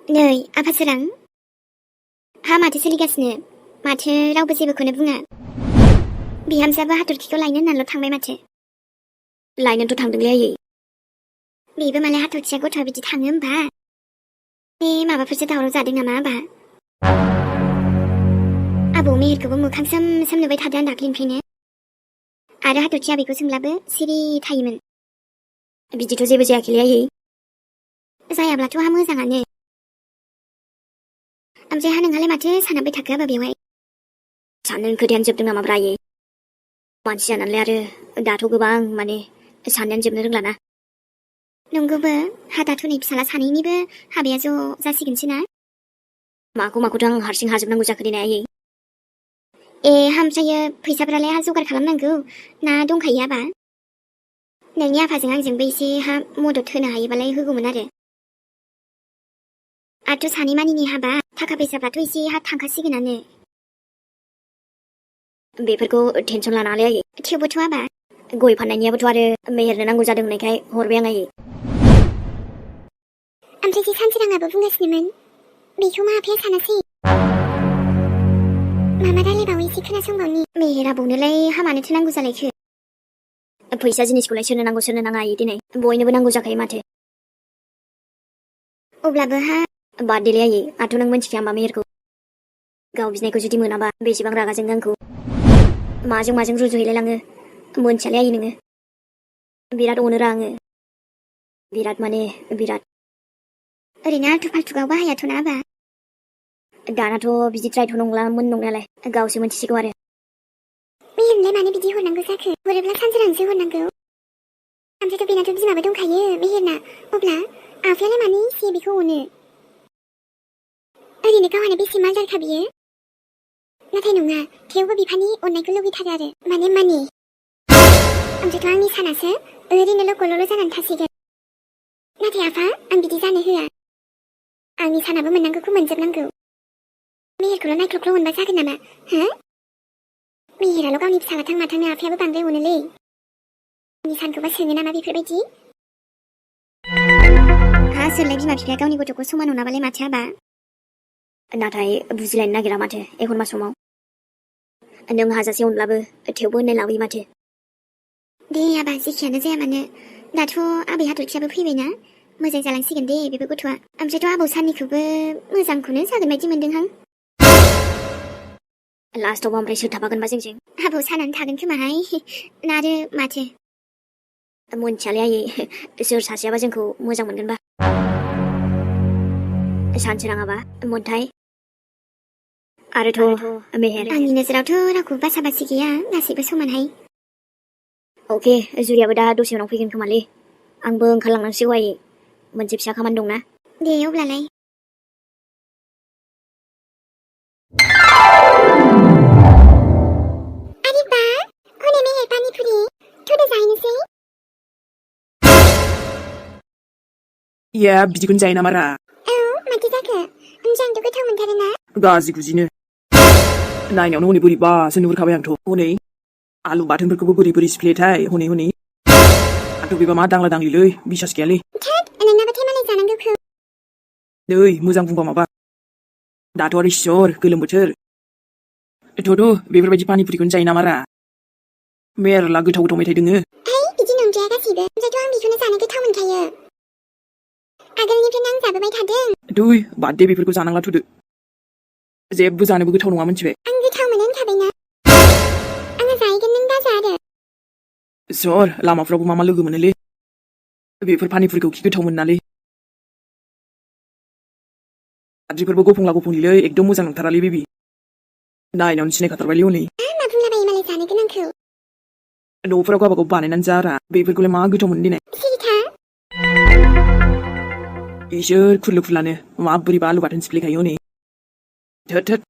नै आफा सोरां हा माथो सोलिगासिनो माथो रावबो जेबोखौनो बुङा बिहामजोआबो हाथरखिखौ लायनो होननानैल' थांबाय माथो लायनोथ' थांदोंलै आयै बेबो मालाय हाथरखिया गथ'आ बिदि थाङो होमबा बे माबाफोरसो दावराव जादों नामा आबा आबौ मेहेरखौबो मोखां सोम सोम नुबाय थादों आं दाख्लिनिफ्रायनो आरो हाथरखिया बेखौ सोंब्लाबो सिरि थायोमोन बिदिथ' जेबो जायाखैलै आयै जायाब्लाथ' हा मोजाङानो ओमफ्राय हा नोंहालाय माथो सानाबबाय थाखो आबा बेवहाय साननो खोथायानो जोबदों नामाब्रा आयै मानसि जानानैलाय आरो दाथ' गोबां माने साननायानो जोबनो रोंलाना नंगौबो हा दाथ' नै फिसाला सानैनिबो हाबाया ज' जासिगोनसै ना माखौथ' आं हारसिं हाजोबनांगौ जाखो देनाय आयै ओमफ्रायो फैसाफ्रालाय हा जगार खालामनांगौ ना दंखायो आबा नोंनि आफाजों आंजोंबो एसे हा मदद होनो हायोबालाय होगौमोन आरो सानै मानिनि हाबा थाखा फैसाफ्राथ' एसे हा थांखासिगोनानो बेफोरखौ टेनसन लानाङालै आयै थेवबोथ' आबा गय फाननायनियाबोथ' आरो मेहेरनो नांगौ जादों होननायखाय हरबाय आं आयै ओमफ्राय जे सानसोराङाबो बुंगासिनोमोन बेखौ मा आफाया सानासै मामा रायलायबावो एसे खोनासंबावनि मेहेर आबौनोलाय हा मानोथो नांगौ जालायखो फैसा जिनिसखौलाय सोरनो नांगौ सोरनो नाङा आयै दिनै बयनोबो नांगौ जाखायो माथो अब्लाबो हा बादेलै आयै आंथ' नों मोनथिखाया होमबा मेहेरखौ गाव बिनायखौ जुदि मोनाबा बेसेबां रागा जोङो आंखौ माजों रुजुहैलायलाङो मोनथियालै आयै नोङो बिराद अनोरा आङो बिराद माने बिराद ओरैनो आल्थु फाल्थुआव बाहायाथ' ना आबा दानाथ' बिदिद्रायथ' नंलामोन नंनायालाय गावसो मोनथिसिगौ आरो मेहेरनोलाय मानो बिदि हरनांगौ जाखो हरोब्ला सानसोरांसो हरनांगौ ओमफ्रायथ' बेनाथ' बिमाबो दंखायो मेहेरना अब्ला आफायालाय मानो एसे बेखौ अनो ओरैनो गावहानो बेसे मालदारखा बियो नाथाय नङा थेवबो बिफानि अननायखौ लुगैथारो आरो माने ओमफ्रायथ' आंनि सानासो ओरैनो ल'ल' जानानै थासिगोन नाथाय आफा आं बिदि जानो होआ आंनि सानाबो मोननांगौखौ मोनजोबनांगौ मेहेरखौल' नायख्ल'ख्ल' मोनबा जागोन नामा हो मेहेराल' गावनि फिसालाथां माथांनो आफायाबो बांद्राय अनोलै आंनि सानखौबा सोङो नामा बेफोरबायदि हा सोरलाय बिमा बिफाया गावनि गथ'खौ समान अनाबालाय माथो आबा नाथाय बुजिलायनो नागिरा माथो एखनबा समाव नों हाजासे अनब्लाबो थेवबो होननाय लाबोयो माथो दे आबा जेखियानो जाया मानो दाथ' आबै हाथरखियाबो फैबायना मोजां जालांसिगोन दे बेबो गथ'आ ओमफ्रायथ' आबौ साननिखौबो मोजांखौनो जागोन बायदि मोनदोंहां लास्टआवबो ओमफ्राय सोर थाफागोनबा जोंजों आबौ सानानो थागोन खोमाहाय आरो माथो मोनथियालै आयै सोर सासेयाबा जोंखौ मोजां मोनगोनबा सानसोराङाबा मोन्थाय आरोथ' मेहेर आंनि नोजोरावथ' रावखौ बासा बासि गैया गासैबो समानहाय अके जुलियाबो दा दसे उनाव फैगोन खोमालै आंबो ओंखारलांनांसिगौ आयै मोनसे फिसा खामानि दंना दे अब्लालाय आरे बा हनै मेहेर पानिपुरि थुदो जाहैनोसै बिदिखौनो जायो नामा रा औ माथो जाखो आंथ' गोथाव मोनथारोना गाज्रि गुजिनो नायनायावनो हनै बोरैबासो नुहुरखाबाय आंथ' हनै आलु बाथोनफोरखौबो बोरै सिफ्लेयोथाय हनै आंथ' बेबा मा दांला दांलिलै बिसास गैयालै थोद नोंनाबाथाय मालाय जानांगौखौ नै मोजां बुंबा माबा दाथ' आरो इसर गोलोम बोथोर थ' बेफोरबायदि पानिपुरिखौनो जायो नामा रा मेरला गोथाव मेथाइ दोङो बिदि नंद्राया गासैबो ओमफ्रायथ' आं बेखौनो जानो गोथाव मोनखायो आगोलनिफ्रायनो आं जाबोबाय थादों दुइ बाद दे बेफोरखौ जानांला थुदो जेबो जानोबो गोथाव नङा मोनथिबाय आं गोथाव मोनो होनखाबायना आङो जाहैगोन नों दाजा आरो सर लामाफ्रावबो मा लोगो मोनोलै बेफोर पानिपुरिखौ खि गोथाव मोनालै आद्रिफोरबो गफंलिलै एकदम मोजां नंथारालै बेबि नायनायावनो सिनायखाथारबायलै हनै मा बुंलाबायो मालाय जानो गोनांखौ न'फोराव गावबागाव बानायनानै जारा बेफोरखौलाय मा गोथाव मोनो देनाय सिरिथा इसोर खुरलु खुरलानो माबोरैबा आलु बाथोन सिफ्लेखायो हनै थोद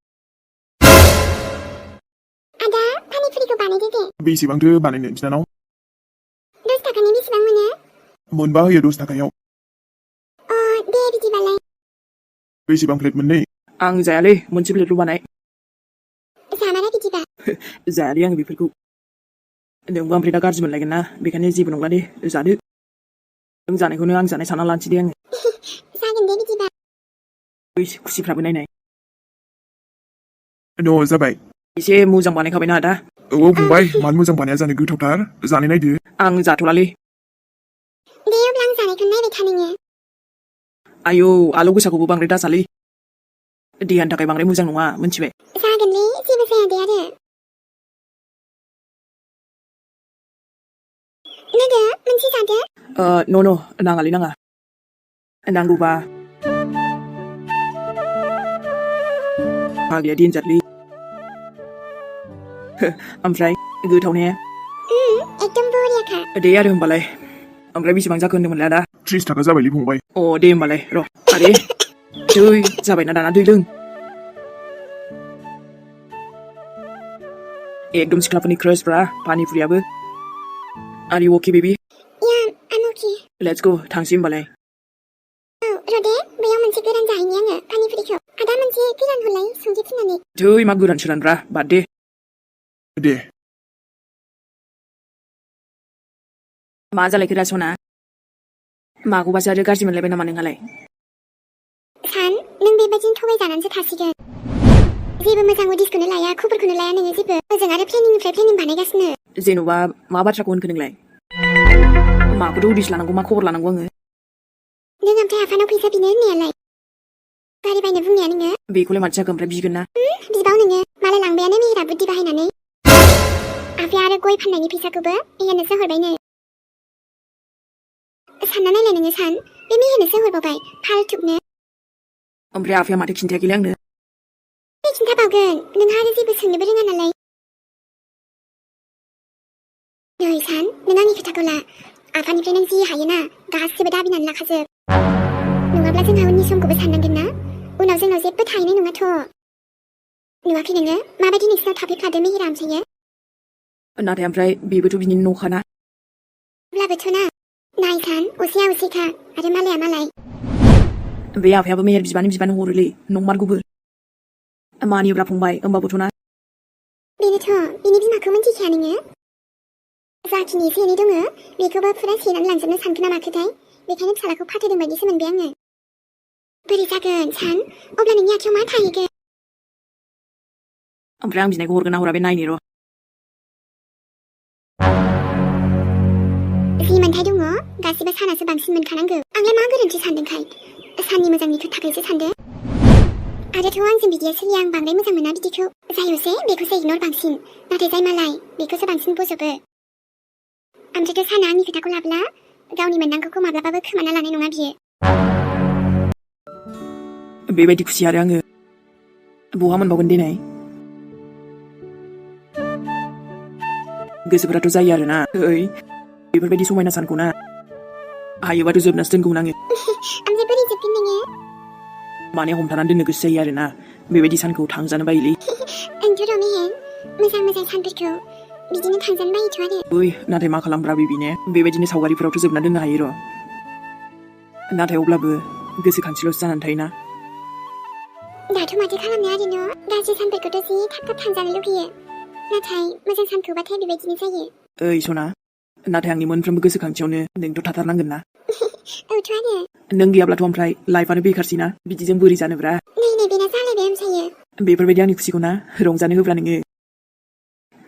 आदा पानिपुरिखौ बानायदो दे बेसेबांथो बानायनो बिनानाव 10 थाखानि बेसेबां मोनो मोनबा होयो 10 थाखायाव दे बिदिबालाय बेसेबां प्लेट मोननै आं जायालै मोनसे प्लेटल' बानाय जामारा बिदिबा जायालै आं बेफोरखौ नोंबो ओमफ्राय दा गाज्रि मोनलायगोन ना बेखायनो जेबो नंला दे जादो नों जानायखौनो आं जानाय सानना लानोसै दे आङो जागोन दे बिदिबा ओइ खुसिफ्राबो नायनाय न' जाबाय एसे मोजां बानायखाबायना आदा औ फंबाय मानो मोजां बानाया जानो गोथावथार जानाय नायदो आं जाथ'लालै दे अब्ला आं जानायखौ नायबाय था नोङो आयौ आलौ गोसाखौबो बांद्राय दाजालै देहानि थाखाय बांद्राय मोजां नङा मिन्थिबाय जागोनलै जेबो जाया दे आरो लोगो मोनसे जादो न' नाङालै नाङा नांगौबा फाग्लाया देनजारलै ओमफ्राय गोथाव ने एकदम बरियाखा दे आरो होमबालाय ओमफ्राय बेसेबां जाखो होन्दोंमोनलाय आदा 30 थाखा जाबायलै फंबाय अ दे होमबालाय र' आरे दै जाबायना दाना दै लों एकदम सिख्लाफोरनि क्राशब्रा पानिपुरियाबो आर इउ अके बेबि या आम अके लेट्स गो थांसै होमबालाय औ रदे बैयाव मोनसे गोरान जाहैनि आङो पानिपुरिखौ आदा मोनसे गोरान हरलाय संख्रि फुननानै दै मा गोरान सोरानब्रा बाद दे दे मा जालायखो दा सना माखौबासो आरो गाज्रि मोनलायबाय नामा नोंहालाय सान नों बेबायदिनो थगायजानानैसो थासिगोन जेबो मोजां उदिसखौनो लाया खबरखौनो लाया नोङो जेबो ओजों आरो प्लेनिंनिफ्राय प्लेनिं बानायगासिनो जेन'बा मा बाथ्राखौ होनखो नोंलाय माखौथ' उदिस लानांगौ मा खबर लानांगौ आङो नों ओमफ्राय आफानाव फैसा बिनो होननायालाय गारि बायनो बुंनाया नोङो बेखौलाय माथो जाखो ओमफ्राय बिगोन ना बिबाव नोङो मालाय लांबायानो मेहेरा बुद्धि बाहायनानै आफाया आरो गय फाननायनि फैसाखौबो मेहेरनोसो हरबायनो सानना नायलाय नोङो सान बे मेहेरनोसो हरबावबाय फाल्थुनो ओमफ्राय आफाया माथो खिन्थायाखैलै आंनो बे खिन्थाबावगोन नोंहा आरो जेबो सोंनोबो रोङा नालाय नै सान नों आंनि खोथाखौ ला आफानिफ्राय नों जि हायोना गासिबो दाबिनानै लाखाजोब नङाब्ला जोंहा उननि समखौबो साननांगोन ना उनाव जोंनाव जेबो थाहैनाय नङाथ' नुवाखै नोङो माबायदि नोंसिनाव थाफैफ्लादो मेहेरा ओमफ्रायो नाथाय ओमफ्राय बेबोथ' बिनिनो न'खाना अब्लाबोथ' ना नाय सान असेया असेखा आरो मालाया मालाय बे आफायाबो मेहेर बिबानो हरोलै नंमारगौबो मानियोब्रा फंबाय होमबाबोथ' ना बेनोथ' बिनि बिमाखौ मिन्थिखाया नोङो जाखिनि एसे एनै दङ बेखौबो फुरा सेनानै लांजोबनो सानखो ना माखोथाय बेखायनो फिसालाखौ फाथायदों बायदिसो मोनबाय आङो बोरै जागोन सान अब्ला नोंनि आखायाव मा थाहैगोन ओमफ्राय आं बिनायखौ हरगोन ना हरा बे नायनि र' जि मोनथाय दङ गासिबो सानासो बांसिन मोनखानांगौ आंलाय मा गोरोन्थि सानदोंखाय साननि मोजांनि थाखायसो सानदों आरोथ' आंजों बिदिया सोलिया आं बांद्राय मोजां मोना बिदिखौ जायोसे बेखौसो इगनर बांसिन नाथाय जाय मालाय बेखौसो बांसिन बजबो ओमफ्रायथ' साना आंनि खोथाखौ लाब्ला गावनि मोननांगौखौ माब्लाबाबो खोमाना लानाय नङा बियो बेबायदि खुसि आरो आङो बहा मोनबावगोन देनाय गोसोफोराथ' जायो आरोना ओइ बेफोरबायदि समायना सानखौ ना हायोबाथ' जोबनासो दोनगौमोन आङो ओमफ्राय बोरै जोबगोन नोङो माने हमथानानै दोननो गोसो जायो आरोना बेबायदि सानखौ थांजानो बायोलै आंथ' रमेहेन मोजां सानफोरखौ बिदिनो थांजानो बायोथ' आरो ओइ नाथाय मा खालामब्रा बेबिने बेबायदिनो सावगारिफोरावथ' जोबना दोननो हायो र' नाथाय अब्लाबो गोसोखांथिल'सो जानानै थायोना दाथ' माथो खालामनो आरो न' गाज्रि सानफोरखौथ' जि थाब थाब थांजानो लुगैयो नाथाय मोजां सानखौबाथाय बेबायदिनो जायो ओइ सना नाथाय आंनि मोनफ्रोमबो गोसोखांथियावनो नोंथ' थाथारनांगोन ना औथ' आरो नों गैयाब्लाथ' ओमफ्राय लाइफआनो बेखारसै ना बिदिजों बोरै जानोब्रा नै बेना जालायबाय ओमफ्रायो बेफोरबायदि आंनि खुसिखौ ना रंजानो होब्ला नोङो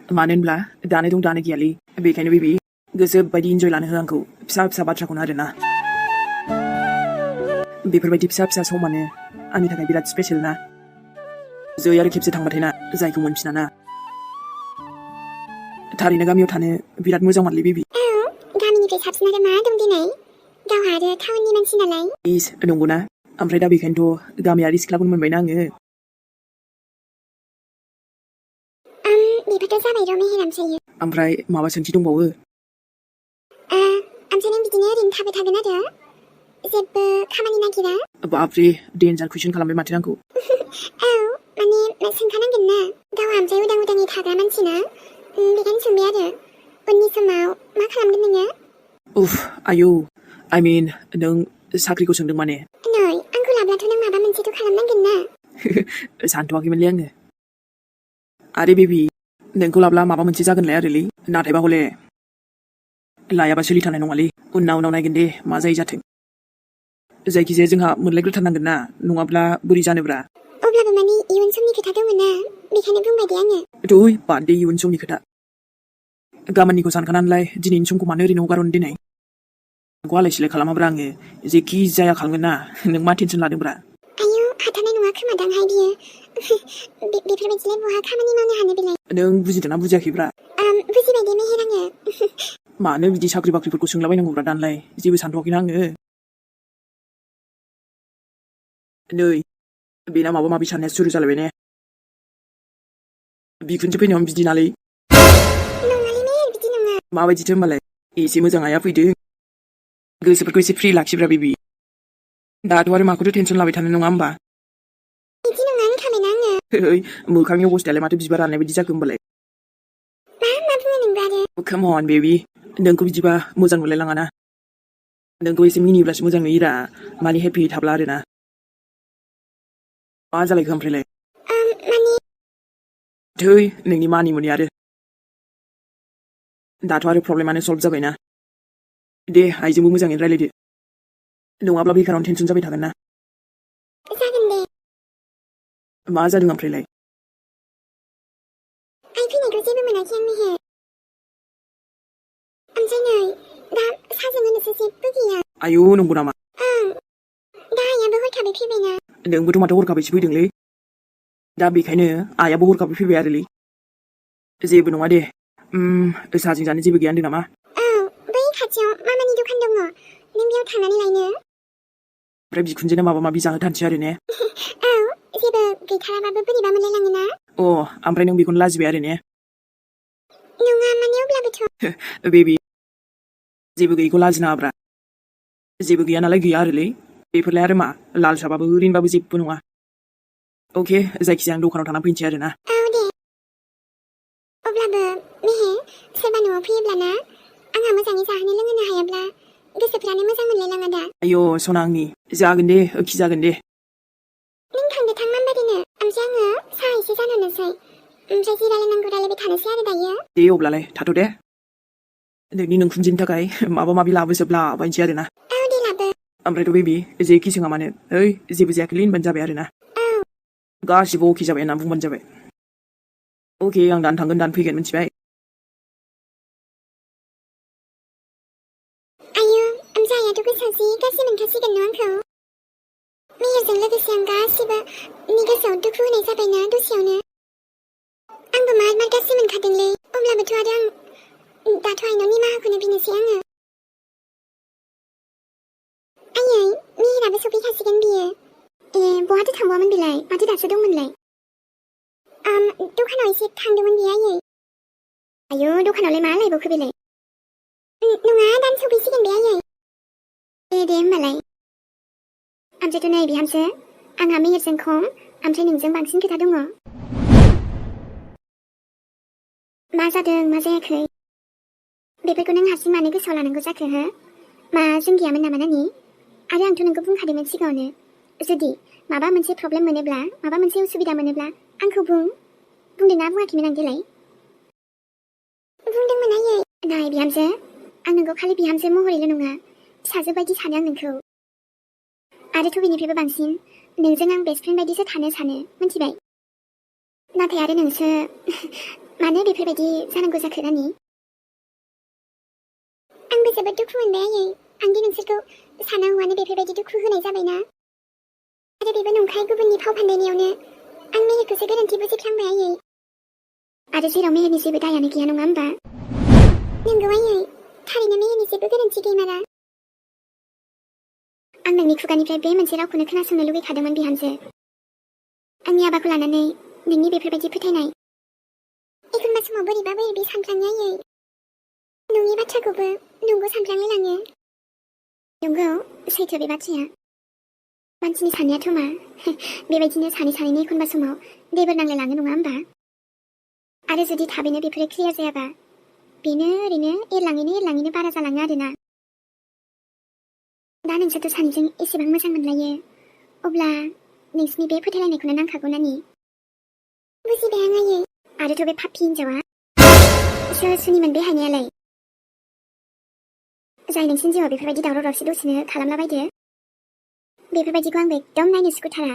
मानो होनब्ला दानो दं दानो गैयालै बेखायनो बेबि गोसो बायदि इन्जय लानो हो आंखौ फिसा फिसा बाथ्राखौनो आरोना बेफोरबायदि फिसा फिसा समानो आंनि थाखाय बिराद स्पेशल ना जै आरो खेबसे थांबाथाय ना जायखौ मोनफिना ना थारैनो गामियाव थानो बिराद मोजां मोनलै बेबि औ गामिनिफ्राय साबसिन आरो मा दं दिनै गावहा आरो टाउननि मानसि नालाय इस नंगौना ओमफ्राय दा बेखायनोथ' गामियारि सिख्लाफोर मोनबायना आङो बेफोरथ' जाबाय र' मेहेर ओमफ्रायो ओमफ्राय माबा सोंथि दंबावो ओमफ्राय नों बिदिनो ओरैनो थाबाय थागोन आरो जेबो खामानि नागिरा बापरे डेन्जार कुइसन खालामबाय माथो आंखौ औ माने सोंखानांगोन ना गावहा ओमफ्राय उदाङै थाग्रा मानसि ना बेखायनो सोंबाय आरो उननि समाव मा खालामगोन नोङो उफ आयौ आइ मिन नों साख्रिखौ सोंदों माने नै आंखौ लाब्लाथ' नों माबा मोनसेथ' खालामनांगोन ना सानथ'वाखैमोनलै आङो आरे बेबि नोंखौ लाब्ला माबा मोनसे जागोनलाय आरोलै नाथायबा हले लायाबा सोलिथारनाय नङालै उनाव नायगोन दे मा जायो जाथों जायखिजाया जोंहा मोनलायग्रोथारनांगोन ना नङाब्ला बोरै जानोब्रा अब्लाबो माने इयुन समनि खोथा दंमोन ना बेखायनो बुंबाय दे आङो थै बाद दे इयुन समनि खोथा गाबोननिखौ सानखानानैलाय दिनैनि समखौ मानो ओरैनो हगारहरनो दिनै नोंखौ आलाय सिलाय खालामाब्रा आङो जेखि जाया खालामगोन ना नों मा टेनसन लादोंब्रा आयौ हाथारनाय नङा खोमादांहाय बियो बेफोरबायदिलाय बहा खामानि मावनो हानो बेलाय नों बुजिदोंना बुजियाखैब्रा बुजिबाय दे मेहेर आङो मानो बिदि साख्रि बाख्रिफोरखौ सोंलाबायनांगौब्रा दानलाय जेबो सानथ'वाखैना आङो नै बेना माबा माबि साननाया सुरु जालायबाय ने बिखुनजो फैनायावनो बिदि नालै नङालै मेहेर बिदि नङा माबायदिथो होमबालाय एसे मोजां आया फैदों गोसोफोरखौ एसे फ्रि लाखिब्रा बेबि दाथ' आरो माखौथो टेनसन लाबाय थानो नङा होमबा बिदि नङा होनखाबायना आङो ओइ मोखांनि अबस्थायालाय माथो बिबार राननाय बायदि जाखो होमबालाय मा बुङो नोंबो आरो काम अन बेबि नोंखौ बिदिबा मोजां मोनलायलाङाना नोंखौ एसे मिनिब्लासो मोजां नुयोरा माने हेपि थाब्ला आरोना मा जालायखो ओमफ्रायलाय माने थै नोंनि मानि मुनि आरो दाथ' आरो प्रब्लेमानो सल्भ जाबायना दे आइजोंबो मोजाङै रायलायदो नङाब्ला बेखारावनो टेनसन जाबाय थागोन ना जागोन दे मा जादों ओमफ्रायलाय आइ फैनायखौ जेबो मोनाखै आं मेहेर ओमफ्राय नै दा साहाजों होनोसो जेबो गैया आयौ नंगौ नामा दा आइयाबो हरखाबै फैबायना नोंबोथ' माथो हरखाबैसो फैदोंलै दा बेखायनो आइयाबो हरखाबै फैबाय आरोलै जेबो नङा दे साहाजों जानो जेबो गैया होनदों नामा औ बै खाथियाव मामानि दखान दङ नों बेयाव थांनानै लायनो ओमफ्राय बिखुनजोनो माबा माबि जाहोथारसै आरो ने औ जेबो गैथाराबाबो बोरैबा मोनलायलाङोना अ ओमफ्राय नों बेखौनो लाजिबाय आरो ने नङा माने अब्लाबोथ' बेबि जेबो गैयैखौ लाजिनाङाब्रा जेबो गैया नालाय गैया आरोलै बेफोरलाय आरो मा लाल साबाबो ओरैनोबाबो जेबो नङा अके जायखिजाया आं दखानाव थांना फैनोसै आरोना औ दे अब्लाबो मेहेर सोरबा न'आव फैयोब्लाना आंहा मोजाङै जाहोनो लोंहोनो हायाब्ला गोसोफ्रानो मोजां मोनलायलाङा दा आयौ सना आंनि जागोन दे ओखि जागोन दे नों थांदो थां मामबारिनो ओमफ्राय आङो साहा एसे जानोनोसै ओमफ्राय जि रायलायनांगौ रायलायबाय थानोसै आरो दायो दे अब्लालाय थाथ' दे नोंनि नोंखुनजोनि थाखाय माबा माबि लाबोजोबलाबायनोसै आरोना औ दे लाबो ओमफ्रायथ' बेबि जेखि सोङा मानो ओइ जेबो जायाखैलै होनबानो जाबाय आरोना औ गासिबो अके जाबाय होनना बुंबानो जाबाय अके आं दानो थांगोन दानो फैगोन मिथिबाय आयौ ओमफ्राय आइयाथ' गोसोआव जि गाज्रि मोनखासिगोन न' आंखौ मेहेरजों लोगोसे आं गासिबोनि गोसोआव दुखु होनाय जाबायना दसेयावनो आंबो मार गाज्रि मोनखादोंलै अब्लाबोथ' आरो आं दाथ' आइनाव निमाहाखौनो बिनोसै आङो आयै मेहेराबो सफैखासिगोन बियो बहाथो थांबावामोन बेलाय माथो दासो दंमोनलाय दखानाव एसे थांदोंमोन बियो आयै आयौ दखानावलाय मा लायबावखो बेलाय नङा दानो सफैसिगोन बे आयै दे होमबालाय ओमफ्रायथ' नै बिहामजो आंहा मेहेरजों खम ओमफ्राय नोंजों बांसिन खोथा दङ मा जादों मा जायाखै बेफोरखौ नों हारसिं मानो गोसोआव लानांगौ जाखो हो मा जों गैयामोन नामा नानि आरो आंथ' नोंखौ बुंखादोंमोन सिगाङावनो जुदि माबा मोनसे प्रब्लेम मोनोब्ला माबा मोनसे उसुबिदा मोनोब्ला आंखौ बुंदोंना बुङाखैमोन आं देलाय बुंदोंमोन आयै नाय बिहामजो आं नोंखौ खालि बिहामजो महरैल' नङा फिसाजो बायदि सानो आं नोंखौ आरोथ' बेनिफ्रायबो बांसिन नोंजों आं बेस्ट फ्रेन्ड बायदिसो थानो सानो मिथिबाय नाथाय आरो नोंसो मानो बेफोरबायदि जानांगौ जाखो नानि आंबो जोबोद दुखु मोनबाय आयै आंदि नोंसोरखौ साना हौवानो बेफोरबायदि दुखु होनाय जाबायना आरो बेबो नंखाय गुबुननि फाव फान्दायनायावनो आं मेहेरखौसो गोरोन्थि बुजिफ्लांबाय आयै आरो जेराव मेहेरनि जेबो दायानो गैया नङा होमबा नंगौ आयै थारैनो मेहेरनि जेबो गोरोन्थि गैमारा आं नोंनि खुगानिफ्राय बे मोनसे रावखौनो खोनासंनो लुगैखादोंमोन बिहामजो आंनि हाबाखौ लानानै नोंनि बेफोरबायदि फोथायनाय एखनबा समाव बोरैबा बोरैबि सानफ्लाङो आयै नङि बाथ्राखौबो नंगौ सानफ्लांलायलाङो नंगौ सैथो बे बाथ्राया मानसिनि साननायाथ' मा बेबायदिनो सानैनि एखनबा समाव देबोर नांलायलाङो नङा होमबा आरो जुदि थाबैनो बेफोरो क्लियार जायाबा बेनो ओरैनो एरलाङैनो बारा जालाङो आरोना दा नोंसोरथ' सानैजों एसेबां मोजां मोनलायो अब्ला नोंसिनि बे फोथायलायनायखौनो नांखागौ नानि बुजिबाय आं आयै आरोथ' बे पापि हिन्जावा सोर सुनिमोन बे हायनायालाय जाय नोंसिनि जिउआव बेफोरबायदि दावराव दावसि दसेनो खालामलाबायदो बेफोरबायदिखौ आंबो एकदम नायनो सुखुथारा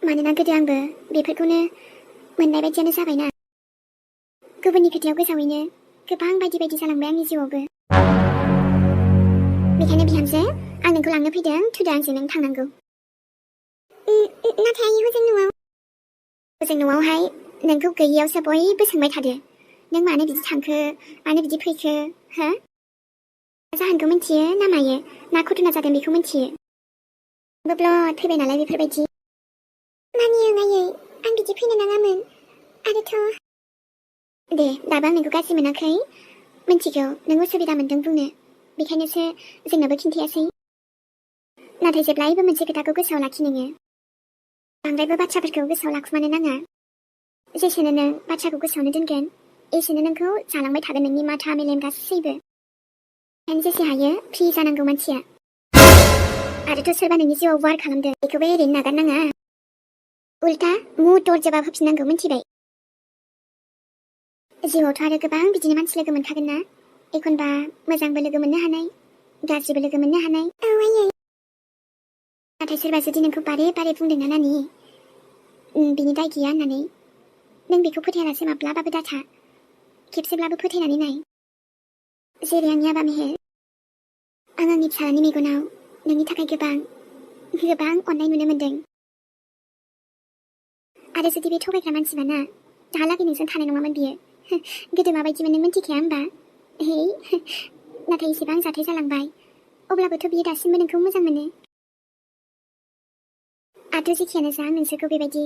मानोना गोदो आंबो बेफोरखौनो मोननाय बायदियानो जाबायना गुबुननि खोथायाव गोजावैनो गोबां बायदि बायदि जालांबाय आंनि जिउआवबो बेखायनो बिहामजो आं नोंखौ लांनो फैदों थुदो आंजों नों थांनांगौ नाथाय हजों न'आवहाय नोंखौ गैयियावसो बयबो सोंबाय थादो नों मानो बिदि थांखो मानो बिदि फैखो हो जाहोनखौ मिथियो ना मायो मा घटना जादों बेखौ मिथियो ब्लद फैबाय नालाय बेफोरबायदि मानियो नायै आं बिदि फैनो नाङामोन आरोथ' दे दाबो आं नोंखौ गाज्रि मोनाखै मिथिगौ नों उसुबिदा मोन्दों बुंनो बेखायनोसो जोंनोबो खिन्थायासै नाथाय जेब्लायबो मोनसे खोथाखौ गोसोआव लाखि नोङो बांद्रायबो बाथ्राफोरखौ गोसोआव लाखुमानो नाङा जेसेनो नों बाथ्राखौ गोसोआवनो दोनगोन एसेनो नोंखौ जालांबाय थागोन नोंनि माथा मेलेम गासैबो ओंखायनो जेसे हायो फ्रि जानांगौ मानसिया आरोथ' सोरबा नोंनि जिउआव वार खालामदों बेखौबो ओरैनो नागारनाङा उल्टा मुद दरजाबा होफिननांगौ मिथिबाय जिउआवथ' आरो गोबां बिदिनो मानसि लोगो मोनखागोन ना एखनबा मोजांबो लोगो मोननो हानाय गाज्रिबो लोगो मोननो हानाय नाथाय सोरबा जुदि नोंखौ बारे बारे बुंदोंना नानि बिनि दाय गैया होननानै नों बेखौ फोथायालासे माब्लाबाबो दाथा खेबसेब्लाबो फोथायनानै नाय जेरै आंनि आबा मेहेर आं आंनि फिसालानि मेगनाव नोंनि थाखाय गोबां अननाय नुनो मोन्दों आरो जुदि बे थगायग्रा मानसिबाना दाहालागै नोंजों थानाय नङामोन बियो गोदो माबायदिमोन नों मिन्थिखाया होमबा हे नाथाय एसेबां जाथाय जालांबाय अब्लाबोथ' बियो दासिमबो नोंखौ मोजां मोनो आरो जेखियानो जा नोंसोरखौ बेबायदि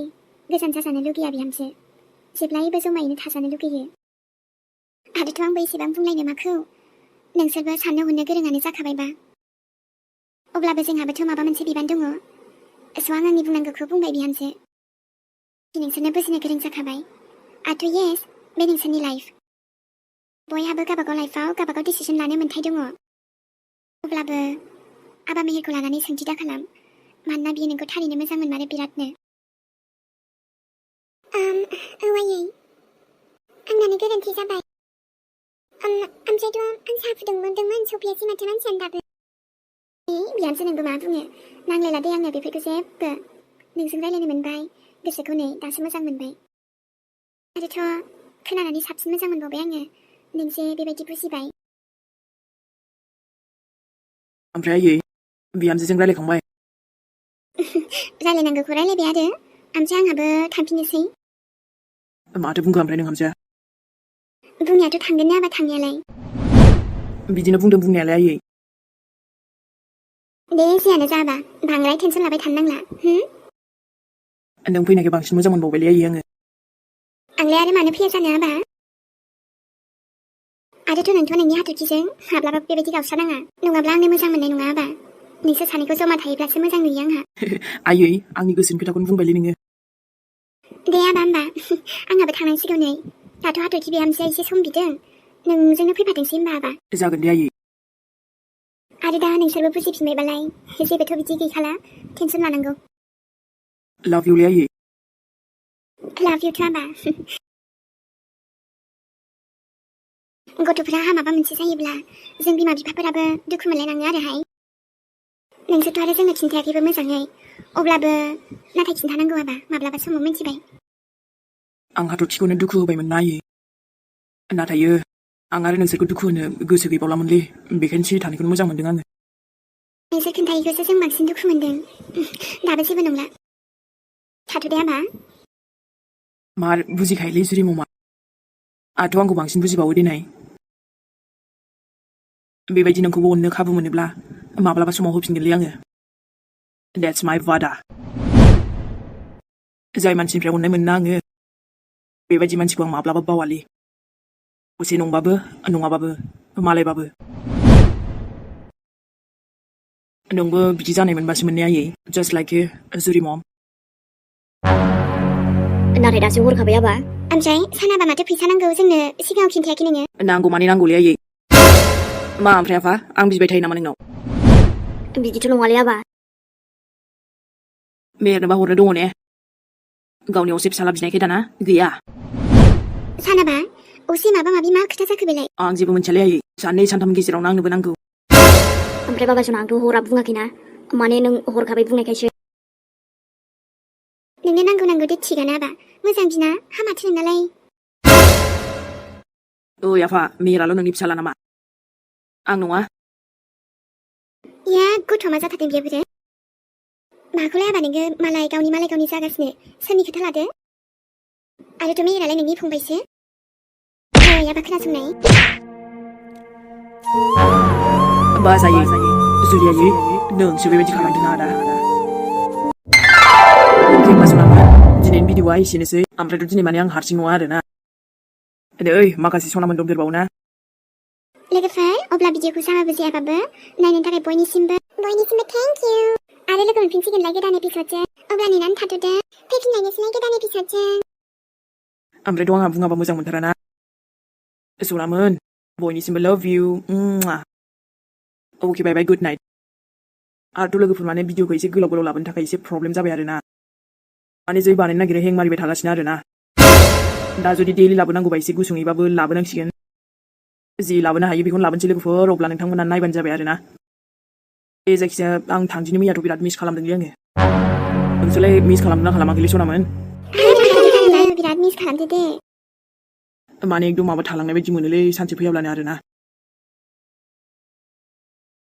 गोजान जाजानो लुगैया बिहामजो जेब्लायबो जमायैनो थाजानो लुगैयो आरोथ' आंबो एसेबां बुंलायनो माखौ नोंसोरबो साननो हनो गोरोङानो जाखाबायबा अब्लाबो जोंहाबोथ' माबा मोनसे बिबान दङ स' आं आंनि बुंनांगौखौ बुंबाय बिहामजो नोंसोरनो बुजिनो गोरों जाखाबाय आरो येस बे नोंसोरनि लाइफ बयहाबो गावबागाव लाइफआव गावबागाव डिसिसन लानो मोन्थाय दङ अब्लाबो आबा मेहेरखौ लानानै सोंथि दा खालाम मानोना बियो नोंखौ थारैनो मोजां मोनमारो बिरादनो आयै आंनानो गोरोन्थि जाबाय ओमफ्रायथ' आं साहा फुदुंमोनदोंमोन सफैयासै माथो मानसियानो दाबो बिहामजो नोंबो मा बुङो नांलायला दे आङो बेफोरखौ जेबो नोंजों रायलायनो मोनबाय गोसोखौ नै दासो मोजां मोनबाय आरोथ' खोनानानै साबसिन मोजां मोनबावबाय आङो नों जे बेबायदि बुजिबाय ओमफ्राय आयै बिहामजोजों रायलायखांबाय रायलायनांगौखौ रायलायबाय आरो ओमफ्राय आंहाबो थांफिननोसै माथो बुंखो ओमफ्राय नोंहामजोआ बुंनायाथ' थांगोन ना आबा थांनायालाय बिदिनो बुंदों बुंनायालाय आयै दे जेयानो जाबा बांद्राय टेनसन लाबाय थानो नांला नों फैनायखाय बांसिन मोजां मोनबावबायलै आयै आङो आंलाय आरो मानो फैया जानो आबा आरोथ' नोंथ' नोंनि हाथरखिजों माब्लाबाबो बेबायदि गावस्रानाङा नङाब्ला आंनो मोजां मोननाय नङा आबा नोंसोर सानैखौ जमा थायोब्लासो मोजां नुयो आंहा आयै आंनि गोसोनि खोथाखौनो बुंबायलै नोङो दे आबा होमबा आंहाबो थांनांसिगौ नै दाथ' हाथरखि बिहामजोआ एसे सम बिदों नोंजोंनो फैफाथोंसै होमबा आबा जागोन दे आयै आरो दा नोंसोरबो बुजिफिनबायबालाय जेबोथ' बिदि गैखाला टेनसन लानांगौ लाभ इउलै आयै लाभ इउथ' आबा गथ'फोरा माबा मोनसे जायोब्ला जों बिमा बिफाफोराबो दुखु मोनलायनाङो आरोहाय नोंसोरथ' आरो जोंनो खिन्थायाखैबो मोजाङै अब्लाबो नाथाय खिन्थानांगौ आबा माब्लाबा समाव मिन्थिबाय आं हाथरखिखौनो दुखु होबायमोन ना आयै नाथायो आं आरो नोंसोरखौ दुखु होनो गोसो गैबावलामोनलै बेखायनो सिरि थानायखौनो मोजां मोनदों आङो नोंसोर खिन्थायैखौसो जों बांसिन दुखु मोनदों दाबो जेबो नंला थाथ'दे आबा मार बुजिखायोलै जुरि ममा आंथ' आंखौ बांसिन बुजिबावो देनाय बेबायदि नोंखौबो अननो खाबु मोनोब्ला माब्लाबा समाव होफिनगोनलै आङो That's my वादा जाय मानसिनिफ्राय अननाय मोनना आङो बेबायदि मानसिखौ आं माब्लाबा बावालै असे नंबाबो नङाबाबो मालायबाबो नोंबो बिदि जानाय मोनबासो मोनने आयै just like you जुरि मम नाथाय दासो हरखाबाय आबा ओमफ्राय सानाबा माथो फैसा नांगौ जोंनो सिगाङाव खिन्थायाखै नोङो नांगौ माने नांगौलै आयै मा ओमफ्राय आफा आं बिबाय थायो नामा नोंनाव बिदिथ' नङालै आबा मेहेरनोबा हरनो दङ ने गावनि असे फिसाला बिनायखाय दाना गैया सानाबा असे माबा माबि मा खोथा जाखो बेलाय आं जेबो मोनथियालै आयै साननै सानथाम गेजेरावनो आंनोबो नांगौ ओमफ्राय बाबाजों आंथ' हरा बुङाखैना माने नों हरखाबै बुंनायखायसो नोंनो नांगौ दे थिगानो आबा मोजां बिना हामाथो नोंनालाय ओइ आफा मेराल' नोंनि फिसाला नामा आं नङा या गथ' मा जाथारदों बियो बोरो माखौलाय आबा नोङो मालाय गावनि जागासिनो सोरनि खोथा लादो आरोथ' मेहेरालाय नोंनि फंबायसो ओइ आबा खोनासंनाय बा जायो जुलियायै नोंसो बेबायदि खालामदों आदा ओंखाय मा सनामोन दिनैनि भिडिअ'आ एसेनोसै ओमफ्रायथ' दिनै माने आं हारसिं नङा आरोना नै माखासे सनामोन दंदेरबावो ना लोगोफोर अब्ला भिडिअखौ जाबाबो जायाबाबो नायनो थाखाय बयनिसिमबो थेंक इउ आरो लोगो मोनफिनसिगोनलाय गोदान एपिसडजों अब्ला नेनानै थाथ'दो फैफिनलायनोसैलाय गोदान एपिसडजों ओमफ्रायथ' आंहा बुङाबा मोजां मोनथाराना सनामोन बयनिसिमबो लाभ इउ अके बाय बाय गुड नाइट आरोथ' लोगोफोर माने भिडिअखौ एसे गोलाव लाबोनो थाखाय एसे प्रब्लेम जाबाय आरोना माने जै बानायनो नागिरो हें मारिबाय थागासिनो आरोना दा जुदि डेलि लाबोनांगौबा एसे गुसुङैबाबो लाबोनांसिगोन जि लाबोनो हायो बेखौनो लाबोनोसै लोगोफोर अब्ला नोंथांमोना नायबानो जाबाय आरोना जायखिजाया आं थांदिनि मैयाथ' बिराद मिस खालामदोंलै आङो नोंसोरलाय मिस खालामदोंना खालामाखैलै सनामोन बिराद मिस खालामदो दे माने एकदम माबा थालांनाय बायदि मोनोलै सानसे फैयाब्लानो आरोना